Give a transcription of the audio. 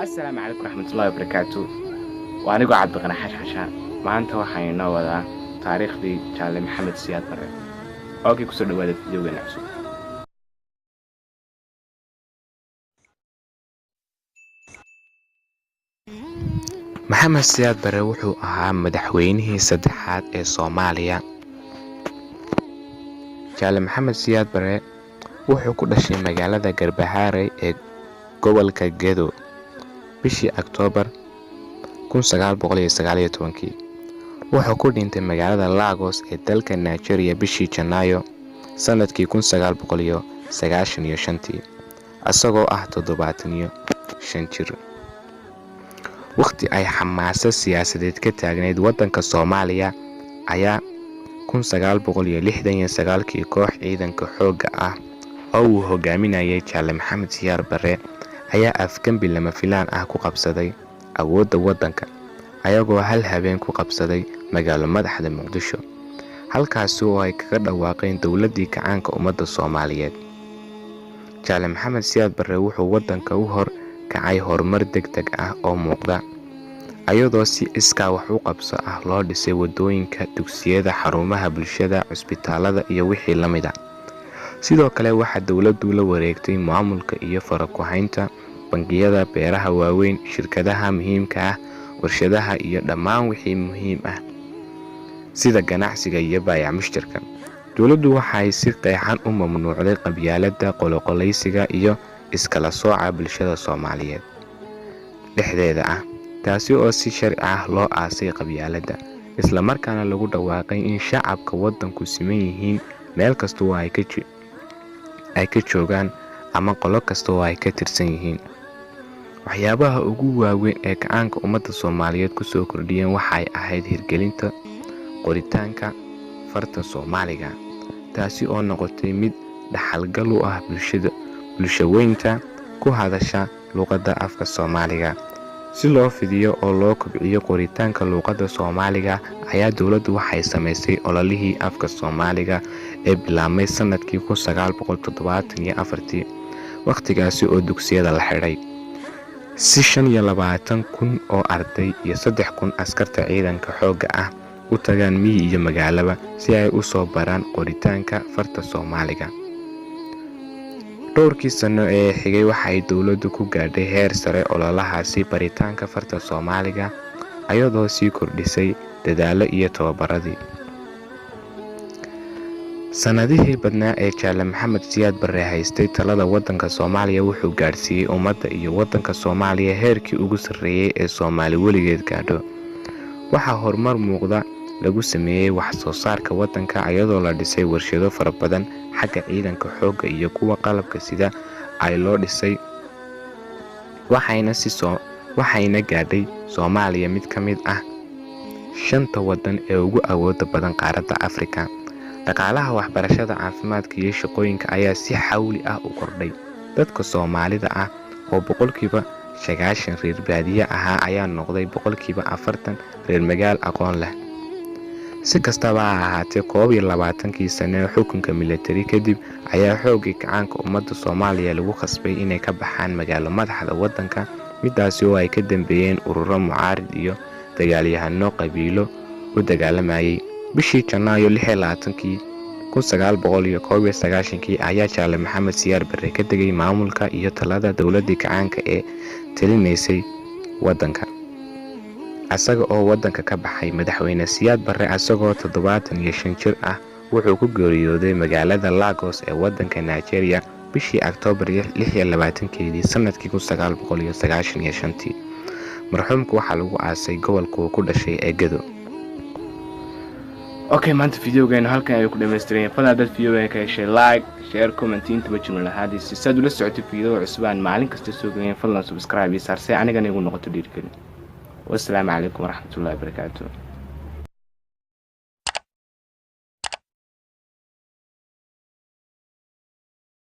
Asalaamu calaykum raxmatullahi wabarakaatu. Waa anigoo Cabdiqani Xashxasha. Maanta waxaan inoo wadaa taariikhdii Jaalle Maxamed Siyaad Barre. Okay, kusoo dhawaada videogeena cusub. Maxamed Siyaad Barre wuxuu ahaa madaxweynihii saddexaad ee Soomaaliya. Jaalle Maxamed Siyaad Barre wuxuu ku dhashay magaalada Garbaharey ee gobolka Gedo bishii Oktoobar 1919. Wuxuu ku dhintay magaalada Lagos ee dalka Nigeria bishii Janaayo sanadkii 1995, isagoo ah 75 jir. Waqti ay xamaasad siyaasadeed ka taagnayd waddanka Soomaaliya ayaa 1969kii koox ciidanka xoogga ah oo uu hogaaminayay Jaalle Maxamed Siyaad Barre ayaa afgembi lama filaan ah ku qabsaday awoodda waddanka, ayagoo hal habeen ku qabsaday magaalo madaxda Muqdisho, halkaasi oo ay kaga dhawaaqeen dowladdii kacaanka ummadda Soomaaliyeed. Jaalle Maxamed Siyaad Barre wuxuu waddanka u hor kacay horumar degdeg ah oo muuqda, ayadoo si iskaa wax u qabso ah loo dhisay waddooyinka, dugsiyada, xarumaha bulshada, cusbitaalada iyo wixii la mid ah. Sidoo kale waxaa dowladdu la wareegtay maamulka iyo faro-ku-haynta bangiyada, beeraha waaweyn, shirkadaha muhiimka ah, warshadaha iyo dhammaan wixii muhiim ah sida ganacsiga iyo baayac mushtarka. Dowladdu waxay si qeexan u mamnuucday qabyaaladda, qoloqoleysiga iyo iskala sooca bulshada Soomaaliyeed dhexdeeda ah, taasi oo si sharci ah loo aasay qabyaaladda, isla markaana lagu dhawaaqay in shacabka waddanku siman yihiin meel kasta oo ay ka joogaan ama qolo kasta oo ay ka tirsan yihiin. Waxyaabaha ugu waaweyn ee kacaanka ummadda Soomaaliyeed ku soo kordhiyeen waxay ahayd hirgelinta qoritaanka farta Soomaaliga, taasi oo noqotay mid dhaxalgal u ah bulshada bulshaweynta ku hadasha luqadda afka Soomaaliga. Si loo fidiyo oo loo kobciyo qoritaanka luqadda Soomaaliga ayaa dowladdu waxay samaysay ololihii afka Soomaaliga ee bilaabmay sanadkii 1974, waqtigaasi oo dugsiyada la xidhay si 25,000 oo arday iyo 3,000 askarta ciidanka xoogga ah u tagaan miyi iyo magaalaba si ay u soo baraan qoritaanka farta Soomaaliga. Dhowrkii sano ee xigay waxay dowladdu ku gaadhay heer sare ololahaasi baritaanka farta Soomaaliga, ayadoo sii kordhisay dadaallo iyo tababaradii. Sanadihii badnaa ee Jaalle Maxamed Siyaad Barre haystay talada waddanka Soomaaliya wuxuu gaadhsiiyey ummadda iyo waddanka Soomaaliya heerkii ugu sarreeyay ee Soomaali weligeed gaadho. Waxaa horumar muuqda lagu sameeyey wax soo saarka waddanka, ayadoo la dhisay warshado fara badan xagga ciidanka xoogga iyo kuwa qalabka sida ay loo dhisay, waxayna gaadhay Soomaaliya mid ka mid ah shanta waddan ee ugu awoodda badan qaaradda Afrika. Dhaqaalaha, waxbarashada, caafimaadka iyo shaqooyinka ayaa si xawli ah u kordhay. Dadka Soomaalida ah oo 90% reer baadiye ahaa ayaa noqday 40% reer magaal aqoon leh. Si kastaba ha ahaatee, 21kii sano ee xukunka militari kadib ayaa xooggii kacaanka ummadda Soomaaliya lagu khasbay inay ka baxaan magaalo madaxda waddanka, midaasi oo ay ka dambeeyeen ururo mucaarid iyo dagaalyahano qabiilo u dagaalamayay. Bishii Janaayo 26kii 1991kii ayaa Jaalle Maxamed Siyaad Barre ka degay maamulka iyo talada dowladdii kacaanka ee talinaysay waddanka, asaga oo waddanka ka baxay. Madaxweyne Siyaad Barre asagoo 75 jir ah wuxuu ku geeriyooday magaalada Lagos ee waddanka Nigeria bishii Oktoobar 26keedii sanadkii 1995tii. Marxuumka waxaa lagu aasay gobolka uu ku dhashay ee Gedo. Okay, maanta videogeenu halkan ayuu ku dhammaystiran yahay. Fadlan dad videogeena ka heshay, like, share, comment intaba jiro lahaadiisi. Si aad ula socotay video cusub aan maalin kasta soo gelin, fadlan subscribe iyo saar si anigana igu noqoto dhiirigelin. Wassalaamu calaykum waraxmatullahi wabarakaatu.